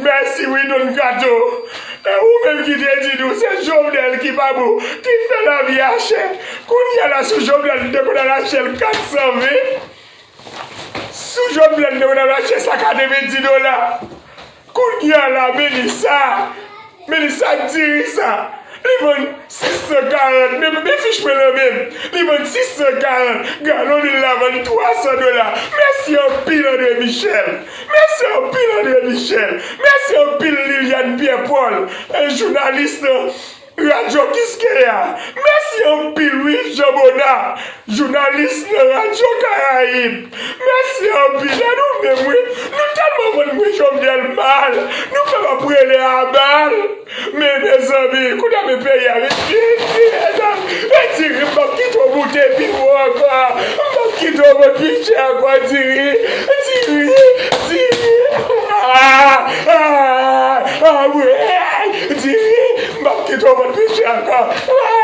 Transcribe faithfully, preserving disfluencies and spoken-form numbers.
Mèsi wi Don Kato. E ou menm ki te di nou se Jovenel ki pa bon, ki fè lavi a chè. Kounye a la sou Jovenel nou te konn al achte l kat san ven. Sou Jovenel nou te konn al achte sa katrevenndis dola. Kounye a la Melissa, Melissa diri sa. Li vann sis san karant, men, men fich mwen nan men m. Li vann sis san karant. Galon lwil la vann twa san dola. Mèsi anpil André Michel. Mèsi anpil André Michel. Mèsi anpil Liliane Pierre Paul, e, jounalis nan Radyo Kiskeya. Mèsi anpil wi Jean Bonnat, jounalis nan Radyo Karayib. Mèsi anpil. E nou menm wi, nou tèlman vann mwen Jovenel mal, nou fè m ap rele a bal. Men mezanmi, kounye a men peyi a, men diri, diri, mezanmi. E diri, m p ap kite w moute pi wo ankò. M p ap kite w vann pi chè ankò, diri. Diri, diri. Ah, ah, ah, wi. Diri, m p ap kite w vann pi chè ankò. Ah.